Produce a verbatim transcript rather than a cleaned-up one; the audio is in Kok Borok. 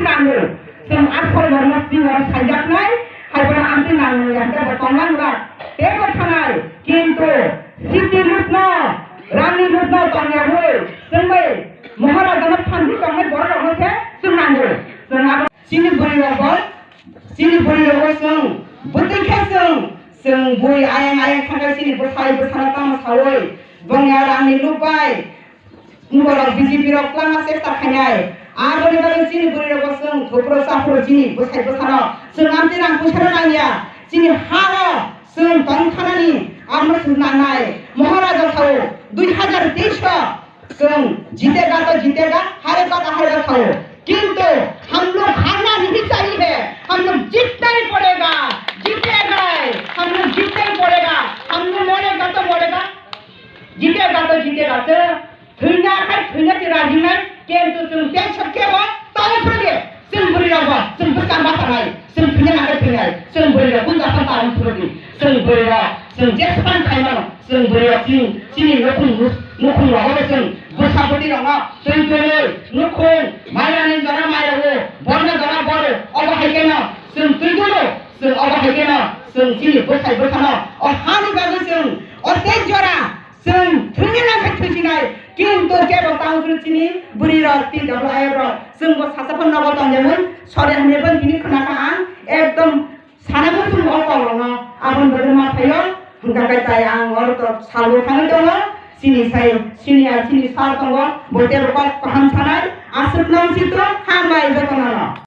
Nango. Chwng asol borno chini oro saijaknai, hai bono amtwi nango ya hwnkhe bo tonglang rak. Tei bo thanai, kintu city lutno, rangni lutno tongyawi, chwng bai Maharajano phansi tongnai borok rokno se chwng nango. Chwng abo chini bwrwi rok bo, chini bwrwi rok bo chwng bwtwi khe chwng, chwng bui ayang ayang thangkhe chini bwsai bwsano tamo sawi, bongya rangni luk bai, Borok B J P rok kwlangma chesta khainai. Aboni bagwi chini bwrwi rokbo chwng thopro chaphro chini bwsai bwsano chwng amtwi rang puisa rw nangya. Chini ha rok chwng tong thanani amo chwng nangnai. Maharaja sao dui hazar teis o chwng jitega to jitega, harega to harega sao. Kintu hum log harna nahi chahiye, hum log jitna hi padega, jitega, hum log jitna hi padega, hum log morega to morega. Jitega to jitega se, thwina khai thwina se raji nai, kintu chwng tei sab kebo tamo sroge, chwng bwrwi rok bo, chwng bwskang basa nai, chwng thwina nang khai thwinai, chwng bwrwi rok bung japan tamo sroge, chwng bwrwi rok, chwng jespan khai mano, chwng bwrwi rok chini, chini nukhung, nukhung rok bo chwng bwsa bwtwi rok no, chwng twi nukhung, mairani jora mairao, borna jora boro, obo hai khe no, chwng twi dulu, chwng obo hai khe no, chwng chini bwsai bwsano, o hani bagwi chwng, o tei jora, Chwng thwngwi nang khe thwisinai, kintu kebo tamo chini bwrwi rok, T W I F rok, chwng bo sasa phano nogo tongyawi, sori hamya phano tini khna kha ang, ekdom sana bo chwng o kok rokno, aboni bagwi ma phaio, hwnkha khe tai ang oro to salbo thangwi tongo, chini sai, chini a, chini sir tongo, bo tebo kok kaham sanai, aswk nang si to, hambai jotono no.